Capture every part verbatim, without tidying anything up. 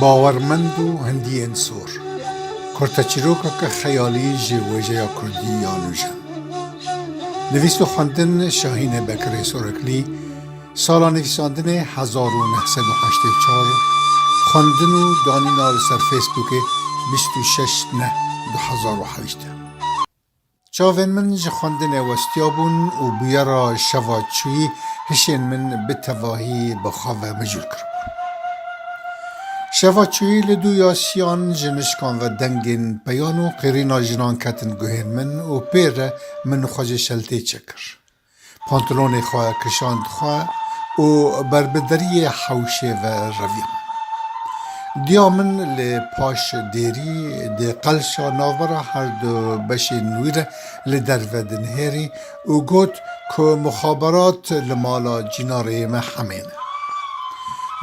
Bawermend û hindiyên sor. Kurteçîrokeke xeyalî ji wêjeya kurdî ya nûjen. Nivîs û xwendin Şahînê Bekirê Soreklî, sala nivîsandinê hezar û neh sed û heştê û çar, xwendin û danîna li ser Facebookê bîst û şeş neh du hezar û heşt. Çavên min ji xwendinê westiyabûn û bûyera şeva çûyî hişên min bi tevahî bi xwe ve mijûl kiribûn. Şeva çûyî li dû yasiyan ji nişkan ve dengên peyan û qîrîna jinan ketin guhên min û pê re min xwe ji şeltê çêkir. Pantolonê xwe kişand xwe û ber bi deriyê hewşê ve reviyam. Diya min li paş dêrî di qelşa navbera her du beşên wî re li derve dinihêrî û got ku muxaberat li mala cînarê me Hemê ne.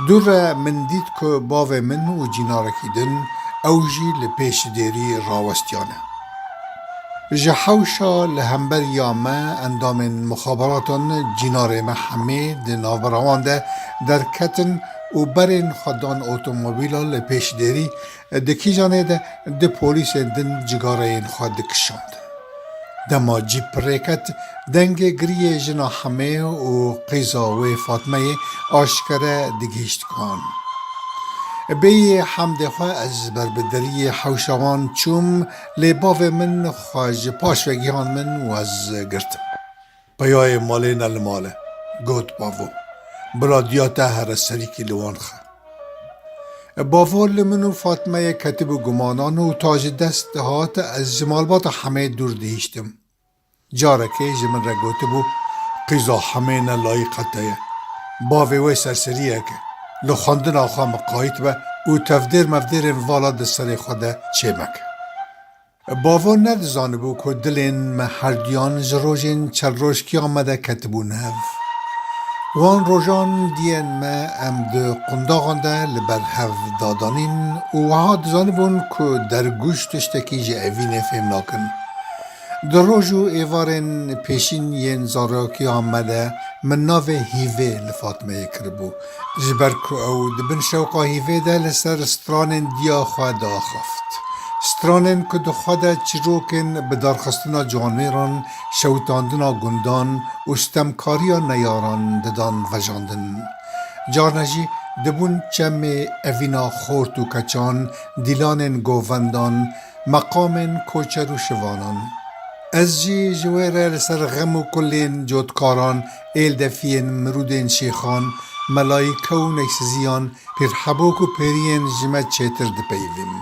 Dû re min dît ku bavê min û cînarekî din ew jî li pêş dêrî rawestiyane. Ji hewşa li hemberiya me endamên muxaberatan cînarê me Hemê di navbera wan de derketin û berên xwe dan otomobîla li pêş dêrî, di kîjanê de du polîsên din cigareyên xwe dikişand. Dema cîp pirê ket, dengê giriyê jina Hemê û qîza wê Fatmeyê aşkere digihîşt guhan. Bêyî hemdê xwe ez ber bi deriyê hewşa wan çûm, lê bavê min xwe ji paş ve gihan min û ez girtim. Peyayê malê ne li mal e, got bavo. Bira diya te here serîkî li wan xe. Bavo li min û Fatmeyê ketibû gumanan û ta ji dest dihat ez ji malbata Hemê dûr dihiştim. Carekê ji min re gotibû, qîza Hemê ne layîqa te ye. Bavê wê serseriyek e. Li xwendina xwe miqayît be û tevdêr mevdêrên vala di serê xwe de çê meke. Bavo nedizanibû ku dilên me herduyan ji rojên çelrojkiya me de ketibûn hev. Wan rojan diyên me em di qundaxan de li ber hev dadanîn û wiha dizanibûn ku dergûş tiştekî ji evînê fêm nakin. Di roj û êvarên pêşîn yên zarokiya me de min navê Hîvê li Fatmeyê kiribû. Ji ber ku ew di bin şewqa hîvê de li ser stranên diya xwe diaxift. Stranên ku di xwe de çîrokên bi darxistina ciwanmêran, şewitandina gundan û stemkariya neyaran didan vejandin. Carna jî dibûn çemê evîna xort û keçan, dîlanên govendan, meqamên koçer û şivanan. Ez jî ji wê re li ser xem û kulên cotkaran, êldefiyên mirûdên şêxan, melayîke û neysiziyan, pîrhebok û pêriyên ji me çêtir dipeyivîm.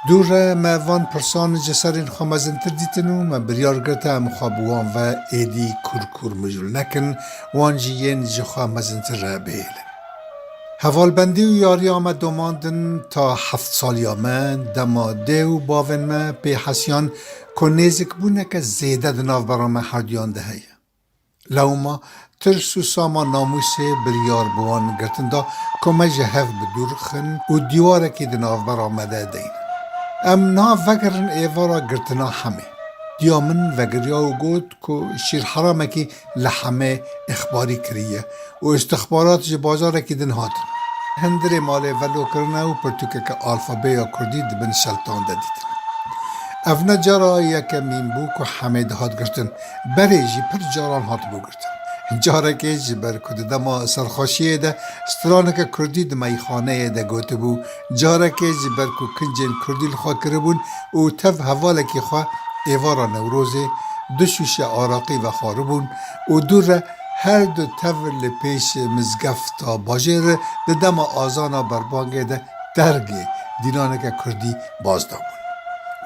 Dû re me van pirsan ji serên xwe mezintir dîtin û me biryar girte em xwe bi wan ve êdî kûr kûr mijûl nekin, wan jî yên ji xwe mezintir re bihêlin. Hevalbendî û yariya me domandin ta heft saliya me, dema dê û bavên me pê hesiyan ku nêzikbûneke zêde di navbera me herduyan de heye. Lewma tirs û sama namûsê biryar bi wan girtin da ku me ji hev bi dûr xin û dîwarekî di navbera me de deynin. Em niha vegerin êvara girtina Hemê. Diya min vegiriya û got ku şîrheramekî li Hemê îxbarî kiriye û îstixbarat ji bajarekî din hatin. Hundirê malê velo kirine û pirtûkeke alfabeya kurdî di bin şeltan de dîtine. Ev ne cara yekemîn bû ku Hemê dihat girtin, berê jî pir caran hatibû girtin. Carekê ji ber ku di dema serxweşiyê de straneke kurdî di meyxaneyê de gotibû, carekê ji ber ku kincên kurdî li xwe kiribûn û tev hevalekî xwe êvara Newrozê du şûşe araqî vexwaribûn û dû re her du tev li pêş mizgefta bajêr di dema azana berbangê de dergê dîlaneke kurdî baz dabûn.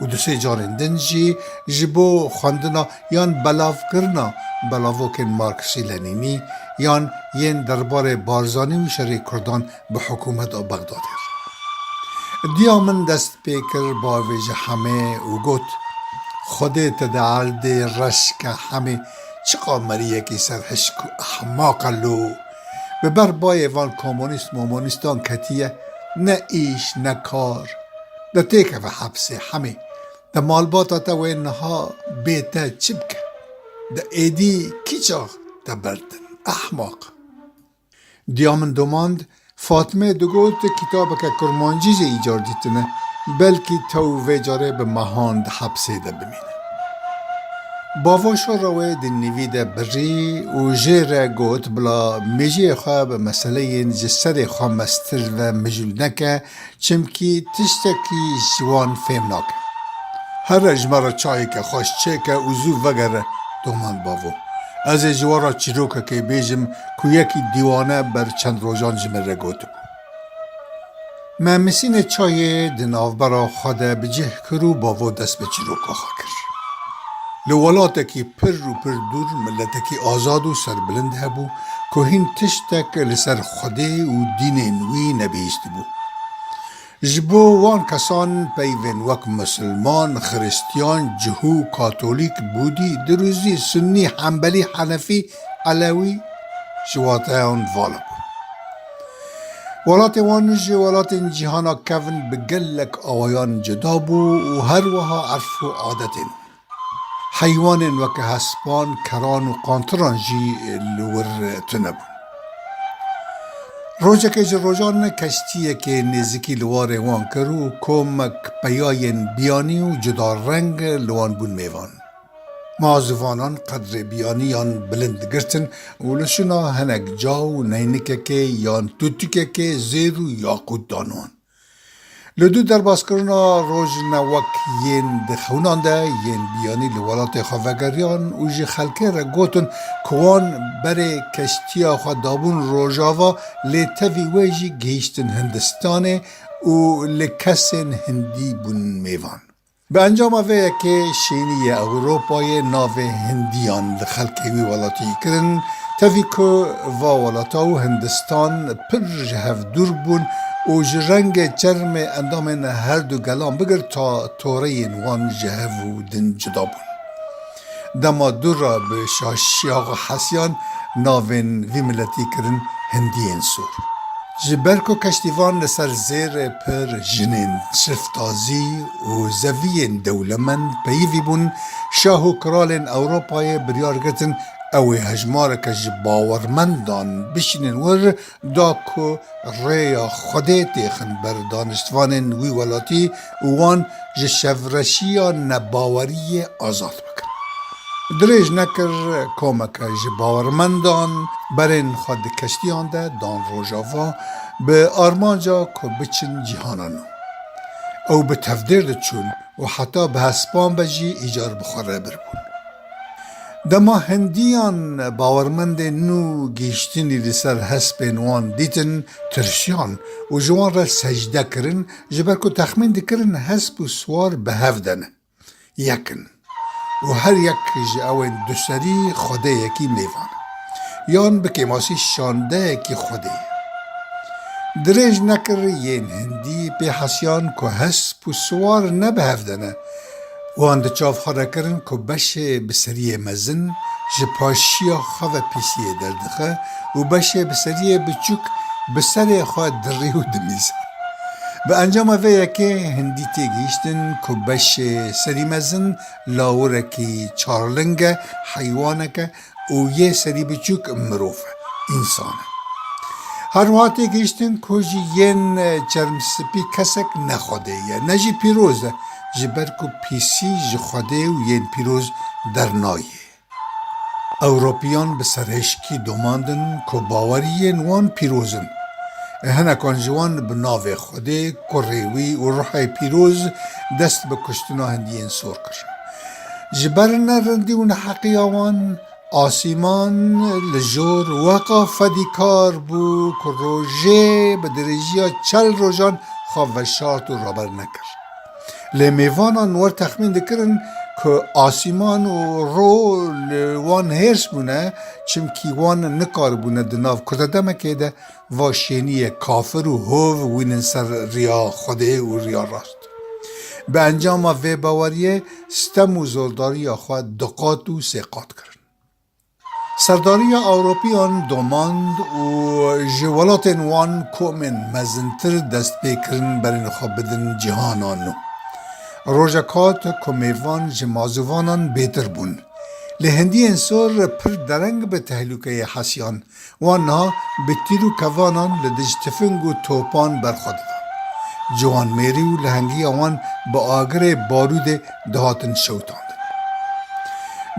û du sê carên din jî ji bo xwendina yan belavkirina belavokên Marksî Lenînî yan yên derbarê Barzanî û şerê Kurdan bi hikûmeta Bexdadê re. Diya min dest pê kir bavêje Hemê û got, Xwedê te de erdê reş ke Hemê, çiqa meriyekî serhişk û ehmaq e lo. Bi ber bayê van komunîst momunîstan ketiye, ne îş ne kar. De têkeve hepsê Hemê. De malbata te wê niha bê te çi bike? De êdî kî çax te berdin? Ehmaq. Diya min domand, Fatmê digot kitabeke kurmancî jî îcar dîtine, belkî tew vê carê bi mehan di hepsê de bimîne. Bavo şora wê di nîvî de birî û jê re got, bila mêjiyê xwe bi meseleyên ji serê xwe mestir ve mijûl neke, çimkî tiştekî ji wan fêm nake. Here ji me re çayeke xweş çêke û zû vegere, domand bavo. Ez ê ji we re çîrokekê bêjim ku yekî dîwane ber çend rojan ji min re gotibû. Me misînê çayê di navbera xwe de bi cih kir û bavo dest bi çîroka xwe kir. Li welatekî pir û pir dûr miletekî azad û serbilind hebû ku hîn tiştek li ser Xwedê û dînên wî nebihîstibû. Ji bo wan kesan peyvên wek misilman, xiristiyan, cihû, katolîk, bûdî, dirûzî, sunnî, hembelî, henefî, elewî ji wateyan vala bûn. Welatê wan ji welatên cîhana kevn bi gelek awayan cuda bû û her wiha erf û adetên heywanên weke hespan, keran û qantiran jî li wir tune bûn. Rojekê ji rojan keştiyekê nêzikî li warê wan kir û komek peyayên biyanî û cudareng li wan bûn mêvan. Ma zivanan qedrê biyaniyan bilind girtin û li şûna hinek ca û neynikekê yan tûtikekê zêr û yaqût dan wan. Li dû derbaskirina rojine wek yên di xewnan de yên biyanî li welatê xwe vegeriyan û ji xelkê re gotin ku wan berê keştiya xwe dabûn Rojava, lê tevî wê jî gihîştin Hindistanê û li kesên Hindî bûn mêvan. Bi encama vê yekê şêniyê Ewropayê navê Hindiyan li xelkê wî welatî kirin, tevî ku va welata û Hindistan pir ji hev dûr bûn û ji rengê çermê endamên her du gelan bigir ta toreyên wan ji hev û din cuda bûn. Dema dû re bi şaşiya xwe hesiyan, navên vî miletî kirin Hindiyên Sor. Ji ber ku keştîvan li ser zêrê pir jinên şiftazî û zeviyên dewlemend peyivî bûn, şah û kralên Ewropayê biryar girtin ew ê hejmareke ji bawermendan bişînin wir, da ku rêya Xwedê têxin ber daniştvanên wî welatî û wan ji şevreşiya nebaweriyê azad bikin. Dirêj nekir, komeke ji bawermendan berên xwe di keştiyan de dan Rojava, bi armanca ku biçin cîhana nû. Ew bi tevdêr diçûn û heta bi hespan be jî îcar bi xwe re bir bûn. Dema Hindiyan bawermendên nû gihîştinî li ser hespên wan dîtin, tirşiyan û ji wan re secde kirin, ji ber ku texmîn dikirin hesp û siwar bi hev de ne. Yek in. Û her yek ji ew ên duserî xwedêyekî mêvan e. Yan bi kêmasî şandeyekî xwedê ye. Dirêj nekir yên Hindî pê hesiyan ku hesp û siwar ne bi hev de ne. Wan di çav xwe de kirin ku beşê bi seriyê mezin ji paşiya xwe ve pîsiyê derdixe û beşê bi seriyê biçûk bi serê xwe dirî û dimîze. Bi encama vê yekê Hindî têgihîştin ku beşê serî mezin lawirekî çarling e, heywanek e û yê serî biçûk mirov e, însan e. Her wiha têgihîştin ku jî yên çermspî kesek ne xwedê ye, ne jî pîroz e, ji ber ku pîsî ji xwedê û yên pîroz dernayê. Ewropiyan bi serhişkî domandin ku baweriyên wan pîroz in. Hinekan ji wan bi navê Xwedê, kurê wî û ruhê pîroz dest bi kuştina Hindiyên Sor kir. Ji ber nerindî û neheqiya wan, asîman li jor weqa fedîkar bû ku rojê bi dirêjiya çel rojan xwe veşart û raber nekir. Lê mêvanan wer texmîn dikirin ku asîman û ro li wan hêrs bûne, çimkî wan nikaribûne di nav kurte demekê de va şêniyê kafir û hov wînin ser riya Xwedê û riya rast. Bi encama vê baweriyê stem û zordariya xwe du qat û sê qat kirin. Serdariya Ewropiyan domand û ji welatên wan komên mezintir dest pê kirin berên xwe bidin cîhana nû. Rojek hat ku mêvan ji mazûvanan bêtir bûn. Lê hindiyên sor pir dereng bi tehlûkeyê hesiyan. Wan niha bi tîr û kevanan li dij tifing û topan berxwe didan. Ciwanmêrî û lehengiya wan bi agirê barûdê dihatin şewitandin.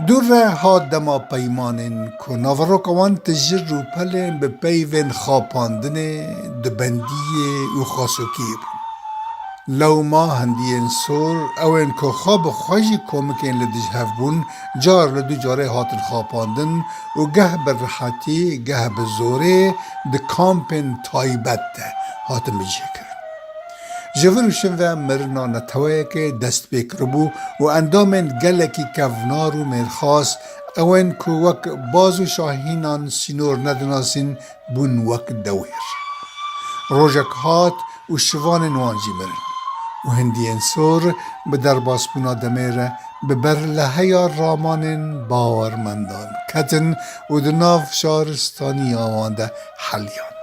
Dûr re hat dema peymanên ku naveroka wan tije rûpelên bi peyvên xapandinê, dubendiyê û xasokiyê bûn. Lewma hindiyên sor, ew ên ku xwe bi xwe jî komikên li dij hev bûn, car li du carê hatin xapandin û geh bi rihetî, geh bi zorê di kampên taybet de hatin bicihkirin. Ji vir û şin ve mirina neteweyekê dest pê kiribû û endamên gelekî kevnar û mêrxas, ew ên ku wek baz û şahînan sînor nedinasîn, bûn wek dewêr. Rojek hat û şivanên wan jî mirin. Û hindiyên sor bi derbasbûna demê re bi berleheya ramanên bawermendan ketin û di nav şaristaniya wan de heliyan.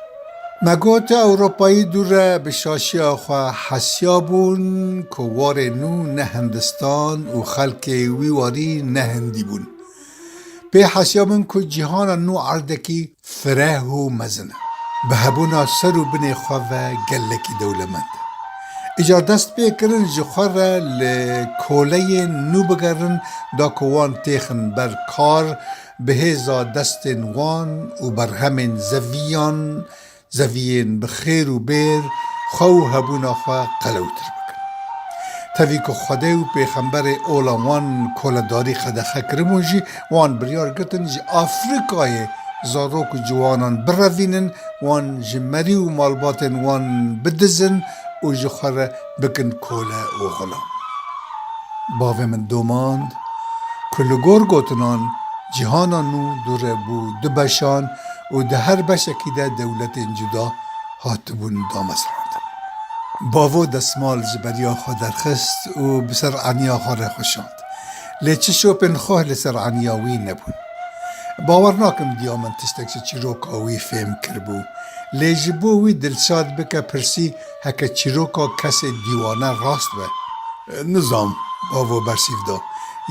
Me got, Ewropayî dû re bi şaşiya xwe hesiya bûn ku warê nû ne Hindistan û xelkê wî warî ne hindî bûn. Pê hesiya bûn ku cîhana nû erdekî fireh û mezin e. Bi hebûna ser û binê xwe ve gelekî dewlemend e. Îcar dest pê kirin ji xwe re li koleyên nû bigerin, da ku wan têxin ber kar, bi hêza destên wan û berhemên zeviyan, zeviyên bi xêr û bêr, xwe û hebûna xwe qelewtir bikin. Tevî ku Xwedê û Pêxemberê ola wan koledarî qedexe kiribûn jî, wan biryar girtin ji Afrîkayê zarok û ciwanan birevînin, wan ji merî û malbatên wan bidizin û ji xwe re bikin kole û xulam. Bavê min domand ku li gor gotinan cîhana nû dû re bû du beşan û di her beşekî de dewletên cuda hatibûn damezrandin. Bavo destmal ji beriya xwe derxist û bi ser eniya xwe re xwe şand. Lê çi şopên xwe li ser eniya wî nebûn. Bawer nakim diya min tiştek ji çîroka wî fêm kiribû. Lê ji bo wî dilşad bike pirsî, heke çîroka kesê dîwane rast be. Nizam, bavo bersîv da.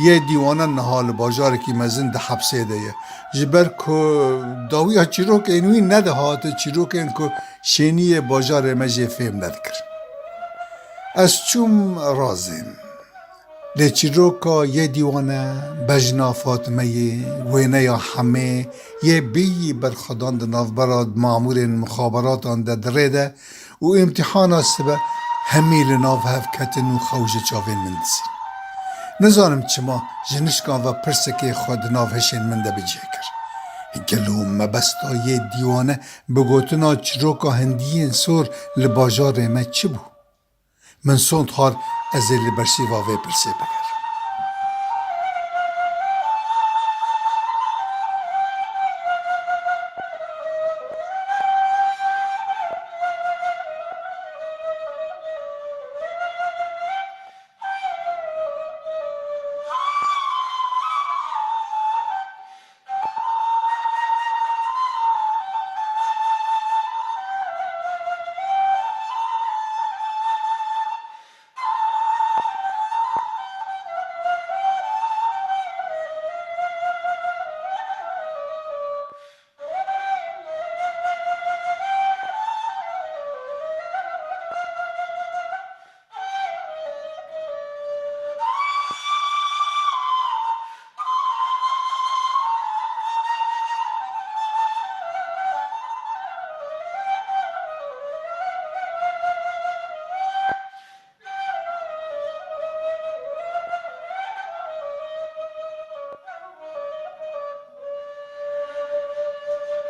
Yê dîwane niha li bajarekî mezin di hepsê de ye. Ji ber ku dawiya çîrokên wî nedihat, çîrokên ku şêniyê bajarê me jê fêm nedikir. Ez çûm razên. Lê çîroka yê dîwane, bejna Fatmeyê, wêneya Hemê, yê bîyî berxwedan di navbera mamûrên mixaberatan de di rê de û îmtîhana sibe hemî li nav hev ketin û xew ji çavên min dizîn. Nizanim çima ji nişkan ve pirsekê xwe di nav hişên min de bi cih kir. Gelo mebesta yê dîwane bi gotina çîroka hindiyên sor li bajarê me çi bû? Min sond xwar ez ê li bersîva vê pirsê bikim.